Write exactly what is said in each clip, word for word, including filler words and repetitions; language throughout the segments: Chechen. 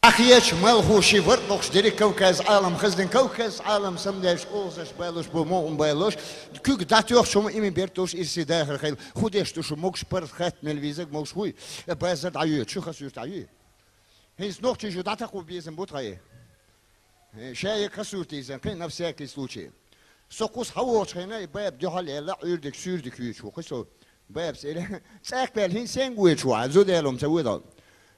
Ахьечу малхо ши варкъокхуш дерриг Кавказ Ӏалам хаздина, Кавказ Ӏалам самадаьлча, оьгӀазаш балуш бу, мукъам балуш, куьг дӀатоьхча хӀума иман берталуш ирсе дахар хила, хӀун деш ду шу, могуш паргӀат хатта мел везарг, могуш хӀуй, базар дӀайоьду, шу Хасуьрта дӀайоьду. ХӀинца нохчий шу дӀатакхо безам бу тхай. Э, шаерг Хасуьрта изан, кхин на всякий случай. Со кхуза хьан вогӀучу хенахь, и баба дуьхьал аьлла, Ӏуьйрдиг, суьйрдиг хьоьжуш ву, кхин со бабас элира, цӀаьхкаьлла хӀинца сенга воьдуш ву хьан, зуда яьлла хӀума ца воьду хьо?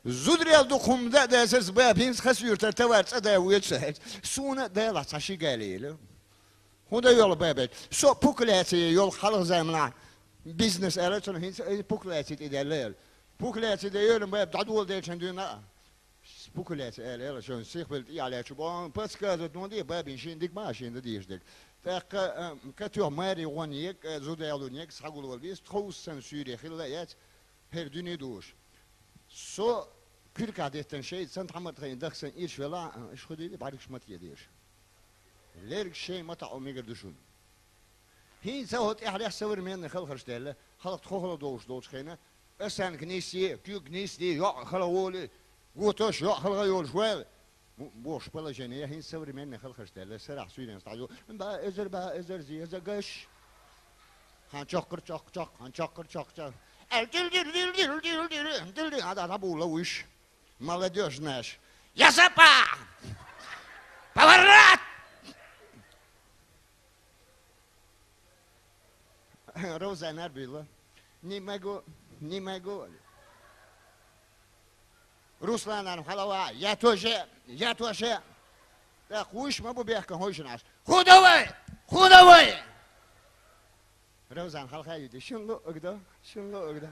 Зуда яьлла дукха хӀума дан а дацара, баба хӀинца Хасуьртара товар цӀа дан воьдуш ву, суна а далахь цхьа ши гали елира. ХӀун дан йолу бабай? Со а пукляци йолу хьалха заманахь бизнес аьлла, цунна хӀинца и пукляци тӀе даьлла аьлла. Пукляци дан йолу баба дӀадоладелчун дуьйна а. Пукляци аьлла, аьлла, шуна сихвелла тӀехьа лаьтташ бу, подсказывать ма де, бабин шина дика ма шина дан дезаш дерг. ТӀаккха, а, катоьхна маре гӀон егг, а, зуда ялун егг, схьагулвала веза, тховса санна суьйре хилла а яц, хӀара дуьне а дугӀуш. Со куьркахь деттина шайца, сан тхьамар тхайна даха сан ирш велахь, а, иш хӀу дийли, бӀаьргаш ма тӀе дезаш. Лергаш шайн ма таӀо мегар ду шуна. ХӀинца хӀо тӀаьхьарехь современный халхарш даьлла, хьалха тхо хала долуш долчу хенахь, осанка нийссе, куьг нийсде, йоӀ хала волий, готаш йоӀ хала йолуш ваьлла. Бу-, бохуш положение, я хӀинца современный халхарш даьлла, сарахь суьйренца дӀайо. Ба эзар, ба эзар, зезагаш. Хан чоккхар чоккха, чоккха, хан чоккхар чоккха, чоккха. Эл дил дил дил дил дил дил дил дил, ада дӀабула вуьш. Молодёжь наш. Я сапа! Поворот! Роза нарбийла. Не могу, не могу. Руслан арм халава, я тоже, я тоже. Так, уж ма бу бехка хойшинаш. Худа вай! Худа вай! Розан халха юди. Шин лу огда, шин лу огда.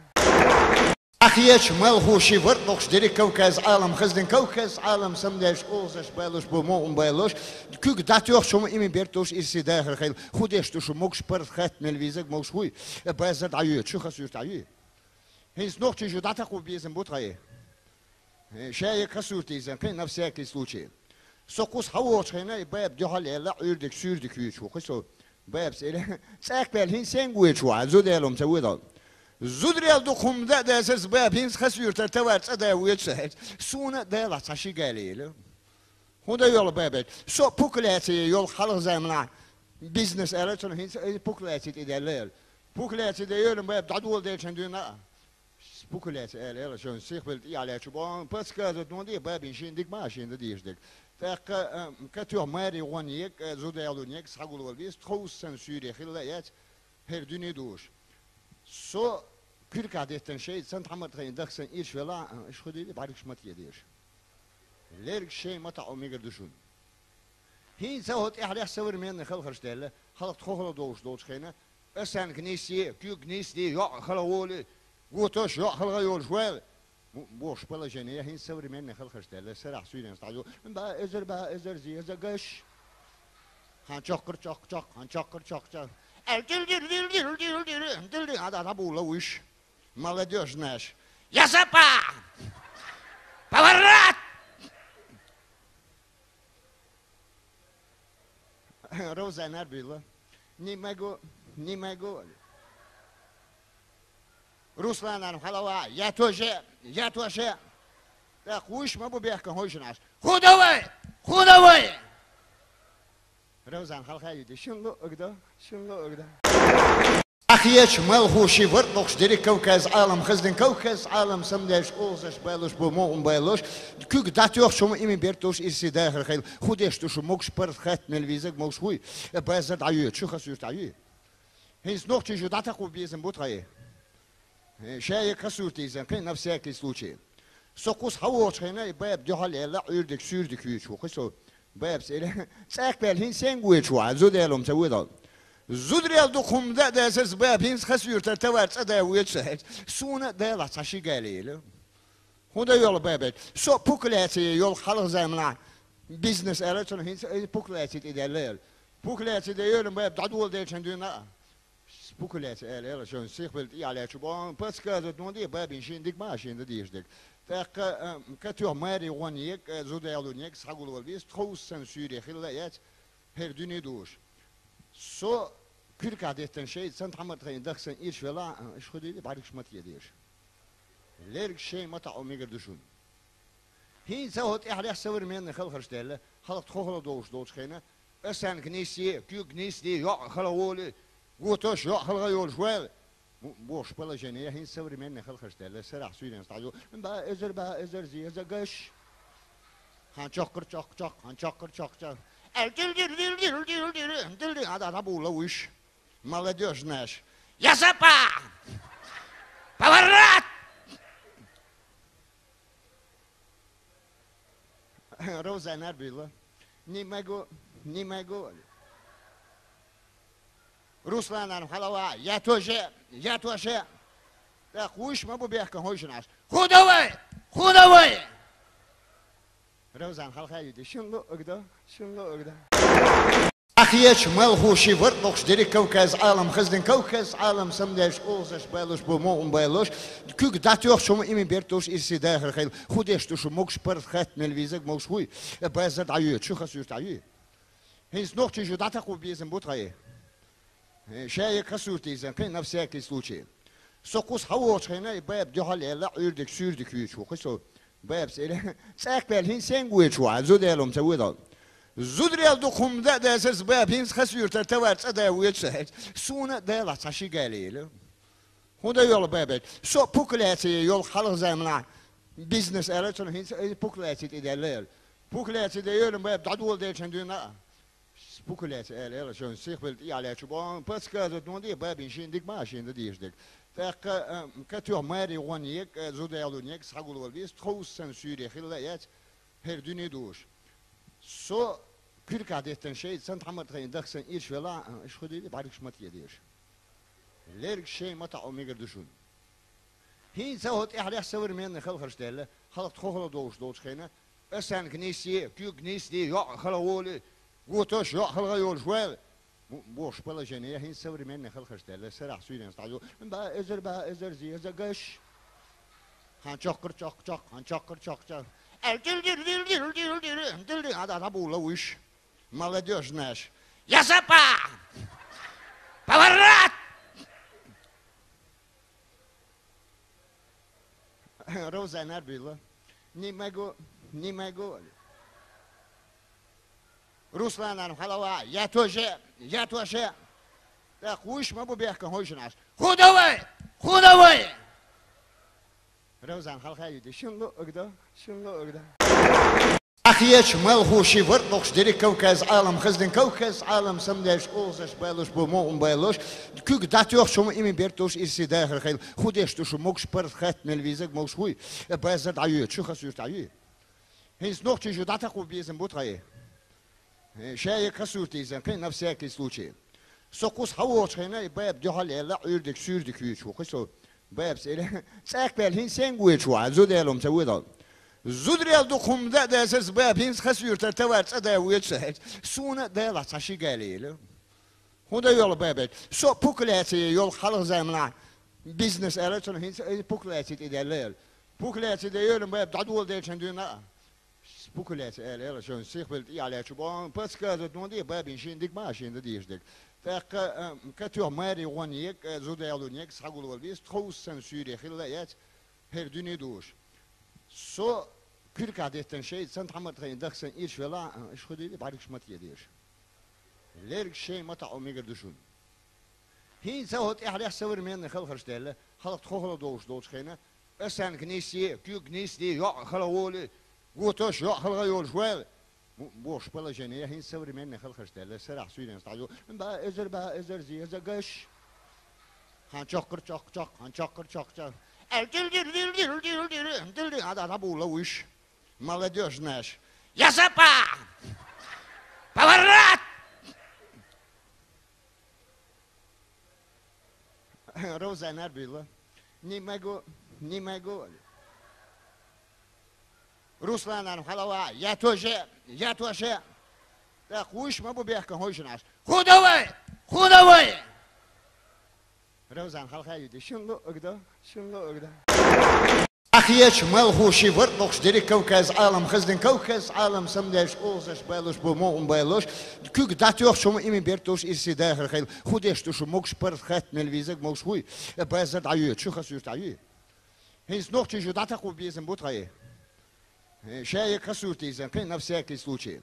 Ахьечу малхо ши варкъокхуш дерриг Кавказ Ӏалам хаздина, Кавказ Ӏалам самадаьлча, оьгӀазаш балуш бу, мукъам балуш, куьг дӀатоьхча хӀума иман берталуш ирсе дахар хила, хӀун деш ду шу, могуш паргӀат хатта мел везарг, могуш хӀуй, базар дӀайоьду, шу Хасуьрта дӀайоьду. ХӀинца нохчий шу дӀатакхо безам бу тхай. Э, шаерг Хасуьрта изан, кхин на всякий случай. Со кхуза хьан вогӀучу хенахь, и баба дуьхьал аьлла, Ӏуьйрдиг, суьйрдиг хьоьжуш ву, кхин со бабас элира, цӀаьхкаьлла хӀинца сенга воьдуш ву хьан, зуда яьлла хӀума ца воьду хьо? Зуда яьлла дукха хӀума дан а дацара, баба хӀинца Хасуьртара товар цӀа дан воьдуш ву, суна а далахь цхьа ши гали елира. ХӀун дан йолу бабай? Со а пукляци йолу хьалха заманахь бизнес аьлла, цунна хӀинца и пукляци тӀе даьлла аьлла. Пукляци дан йолу баба дӀадоладелчун дуьйна а. Пукляци аьлла, аьлла, шуна сихвелла тӀехьа лаьтташ бу, подсказывать ма де, бабин шина дика ма шина дан дезаш дерг. ТӀаккха, а, катоьхна маре гӀон егг, а, зуда ялун егг, схьагулвала веза, тховса санна суьйре хилла а яц, хӀара дуьне а дугӀуш. Со куьркахь деттина шайца, сан тхьамар тхайна даха сан ирш велахь, а, иш хӀу дийли, бӀаьргаш ма тӀе дезаш. Лергаш шайн ма таӀо мегар ду шуна. ХӀинца хӀо тӀаьхьарехь современный халхарш даьлла, хьалха тхо хала долуш долчу хенахь, осанка нийссе, куьг нийсде, йоӀ хала волий, готаш йоӀ хала йолуш ваьлла. Бу-, бохуш положение, я хӀинца современный халхарш даьлла, сарахь суьйренца дӀайо. Ба эзар, ба эзар, зезагаш. Хан чоккхар чоккха, чоккха, хан чоккхар чоккха, чоккха. Эл дил дил дил дил дил дил дил дил, ада дӀабула вуьш. Молодёжь наш. Я сапа! Поворот! Роза нарбийла. Не могу, не могу. Руслан арм халава, я тоже, я тоже. Так, уж ма бу бехка хойшинаш. Худа вай! Худа вай! Розан халха юди. Шин лу огда, шин лу огда. Ахьечу малхо ши варкъокхуш дерриг Кавказ Ӏалам хаздина, Кавказ Ӏалам самадаьлча, оьгӀазаш балуш бу, мукъам балуш, куьг дӀатоьхча хӀума иман берталуш ирсе дахар хила, хӀун деш ду шу, могуш паргӀат хатта мел везарг, могуш хӀуй, базар дӀайоьду, шу Хасуьрта дӀайоьду. ХӀинца нохчий шу дӀатакхо безам бу тхай. Э, шаерг Хасуьрта изан, кхин на всякий случай. Со кхуза хьан вогӀучу хенахь, и баба дуьхьал аьлла, Ӏуьйрдиг, суьйрдиг хьоьжуш ву, кхин со бабас элира, цӀаьхкаьлла хӀинца сенга воьдуш ву хьан, зуда яьлла хӀума ца воьду хьо? Зуда яьлла дукха хӀума дан а дацара, баба хӀинца Хасуьртара товар цӀа дан воьдуш ву, суна а далахь цхьа ши гали елира. ХӀун дан йолу бабай? Со а пукляци йолу хьалха заманахь бизнес аьлла, цунна хӀинца и пукляци тӀе даьлла аьлла. Пукляци дан йолу баба дӀадоладелчун дуьйна а. Пукляци аьлла, аьлла, шуна сихвелла тӀехьа лаьтташ бу, подсказывать ма де, бабин шина дика ма шина дан дезаш дерг. ТӀаккха, а, катоьхна маре гӀон егг, а, зуда ялун егг, схьагулвала веза, тховса санна суьйре хилла а яц, хӀара дуьне а дугӀуш. Со куьркахь деттина шайца, сан тхьамар тхайна даха сан ирш велахь, а, иш хӀу дийли, бӀаьргаш ма тӀе дезаш. Лергаш шайн ма таӀо мегар ду шуна. ХӀинца хӀо тӀехьарехь современный халхарш даьлла, халкъ тхо хала долуш долчу хенахь, осанка нийсъе, куьг нийсъе, йоӀ хала волий, готаш йоӀ хала йолуш ваьлла. Бу-, бохуш положение, хӀинца современный халхарш даьлла, сарахь суьйренца дӀайо. Ба эзар, ба эзар, зи эзар гаш. Хан чоккхар чоккха, чоккха, хан чоккхар чоккха, чоккха. Эл дил дил дил дил дил дил дил дил, ада дӀабула вуьш. Молодёжь наш. Я сапа! Поворот! Ровзанар буьлла. Не могу, не могу. Русланан хьалава, я тоже, я тоже. Так, вуьш ма бу бехкан хойшинаш. Худовой! Худовой! Ровзан хьалха юди. Шин лу угда, шин лу угда. Ахьечу малху ши вард лохуш дерриг Кавказ Ӏалам хаздина, Кавказ Ӏалам самдеш, озаш, байлуш бу, мукъун байлуш, куьг дӀатоьхча хӀума имин бертуш ирси дахар хила, хӀу деш ду шу могуш парз хатта мел визаг могуш хӀуй, базар дӀайоьду, шу хасуьрта дӀайоьду. ХӀинца нохчий шу дӀатакху безам бу тхай. Ша я хасуьрта изан, кхин на всякий случай. Со кхус хьан вохучу хенахь, и баба дуьхьал аьлла, Ӏуьрдиг суьрдиг хьуьйчу ву, кхин со. Бабас элира, цӀаккбаьлла хӀинца сенга воьдуш ву хьан, зуда аьлла хӀума ца воьдал. Зударел дукха хӀума дан а дацарца баба, хӀинца хасуьртара товар цӀа дан воьдуш аьлча, суна а далахь цхьа ши гали елира. ХӀун дан йолу бабаьча? Со пукляция йолу хьалха заманахь бизнес аьлла, цунна хӀинца и пукляция тӀедаьлла аьлла. Пукляция дан йолу баба дӀадоладелчун дуьйна а. Спекуляция аьлла, аьлла, шуна сихбелла тӀехьа лаьтташ боху, подсказывать ма де, бабин шина дика ма, шина дан дезаш дерг. ТӀаккха, а, катоьхна маре гӀон егг, а, зуда ялун егг, схьагулвала веза, тховса санна суьйре хилла а яц, хӀара дуьне дуьйш. Со куьркахь деттина шайца, сан тхьамар тхайна дахсан ирш велахь, а, иш хӀу дийли, бӀаьргаш ма тедеш. Лергаш шайн ма таӀо мегар ду шуна. ХӀинца хӀо тӀехьарехь современный халхарш даьлла, халкъ тхо хала долуш долчу хенахь, осанка нийсъе, куьг нийсъе, йоӀ хала волий, готаш йоӀ хала йолуш ваьлла. Бу-, бохуш положение, хӀинца современный халхарш даьлла, сарахь суьйренца дӀайо. Ба эзар, ба эзар, зи эзар гаш. Хан чоккхар чоккха, чоккха, хан чоккхар чоккха, чоккха. Эл дил дил дил дил дил дил дил дил, ада дӀабула вуьш. Молодёжь наш. Я сапа! Поворот! Ровзанар буьлла. Не могу, не могу. Русланан хьалава, я тоже, я тоже. Так, вуьш ма бу бехкан хойшинаш. Худовой! Худовой! Ровзан хьалха юди. Шин лу угда, шин лу угда. Ахьечу малху ши вард лохуш дерриг Кавказ Ӏалам хаздина, Кавказ Ӏалам самдеш, озаш, байлуш бу, мукъун байлуш, куьг дӀатоьхча хӀума имин бертуш ирси дахар хила, хӀу деш ду шу могуш парз хатта мел визаг могуш хӀуй, базар дӀайоьду, шу хасуьрта дӀайоьду. ХӀинца нохчий шу дӀатакху безам бу тхай. Ша я хасуьрта изан, кхин на всякий случай. Со кхус хьан вохучу хенахь, и баба дуьхьал аьлла, Ӏуьрдиг суьрдиг хьуьйчу ву, кхин со. Бабас элира, цӀаккбаьлла хӀинца сенга воьдуш ву хьан, зуда аьлла хӀума ца воьдал. Зударел дукха хӀума дан а дацарца баба, хӀинца хасуьртара товар цӀа дан воьдуш аьлча, суна а далахь цхьа ши гали елира. ХӀун дан йолу бабаьча? Со пукляция йолу хьалха заманахь бизнес аьлла, цунна хӀинца и пукляция тӀедаьлла аьлла. Пукляция дан йолу баба дӀадоладелчун дуьйна а. Спекуляция аьлла, аьлла, шуна сихбелла тӀехьа лаьтташ боху, подсказывать ма де, бабин шина дика ма, шина дан дезаш дерг. ТӀаккха, а, катоьхна маре гӀон егг, а, зуда ялун егг, схьагулвала веза, тховса санна суьйре хилла а яц, хӀара дуьне дуьйш. Со куьркахь деттина шайца, сан тхьамар тхайна дахсан ирш велахь, а, иш хӀу дийли, бӀаьргаш ма тедеш. Лергаш шайн ма таӀо мегар ду шуна. ХӀинца хӀо тӀаьхьарехь современный халхарш даьлла, халкъ тхо хала долуш долчу хенахь, осанка нийсъе, куьг нийсъе, йоӀ хала волий, готаш йоӀ хала йолуш ваьлла. Бу-, бохуш положение, хӀинца современный халхарш даьлла, сарахь суьйренца дӀайо. Ба эзар, ба эзар, зи эзар гаш. Хан чоккхар чоккха, чоккха, хан чоккхар чоккха, чоккха. Эл дил дил дил дил дил дил дил дил, ада дӀабула вуьш. Молодёжь наш. Я сапа! Поворот! Ровзанар буьлла. Не могу, не могу. Русланан хьалава, я тоже, я тоже. Так, вуьш ма бу бехкан хойшинаш. Худовой! Худовой! Ровзан хьалха юди. Шин лу угда, шин лу угда. Ахьечу малху ши вард лохуш дерриг Кавказ Ӏалам хаздина, Кавказ Ӏалам самдеш, озаш, байлуш бу, мукъун байлуш, куьг дӀатоьхча хӀума имин бертуш ирси дахар хила, хӀу деш ду шу могуш парз хатта мел визаг могуш хӀуй, базар дӀайоьду, шу хасуьрта дӀайоьду. ХӀинца нохчий шу дӀатакху безам бу тхай. Э, шаьга кхы суьртизан, кхин на всякий случай.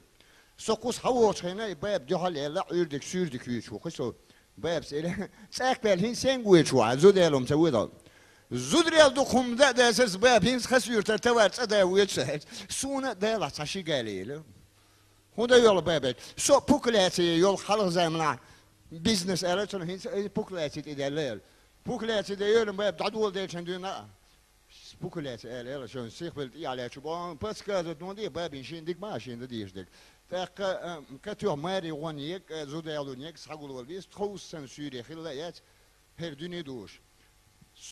Со кхуза хьавогӀучу хенахь, и баба дуьхьал а елла, Ӏуьрдиг, суьрдиг хуьйцуш ву кхин со. Бабас элира: «ЦӀаьхкбаьлла хӀинца сенга воьдуш ву хьан, зуда-яло ца воьду?» «Зуда-ял дукха хӀума дан а дацара, баба, хӀинца хасуьртара товар цӀа дан воьду со». «Суна а далахь цхьа ши гали», — элира. «ХӀун дан йолу, баба?» «Со пукляци йолу хьалха заманахь бизнес аьлла, цунах хӀинца и пукляци тӀедаьлла», — аьлла. «Пукляци де йолу, баба, дӀадоладелчун дуьйна а». Спекуляция аьлла, аьлла, шуна сихвелла тӀехьа лаьттачу боху, подсказывать ма де, бабин шина дика ма, шина дан дийша дерг. ТӀаккха, а, катоьхна маре гӀон егга, а, зуда-яло егга, схьагулвала веза, тховса санна суьйре хилла а яц, хӀара дуьне дуьйш.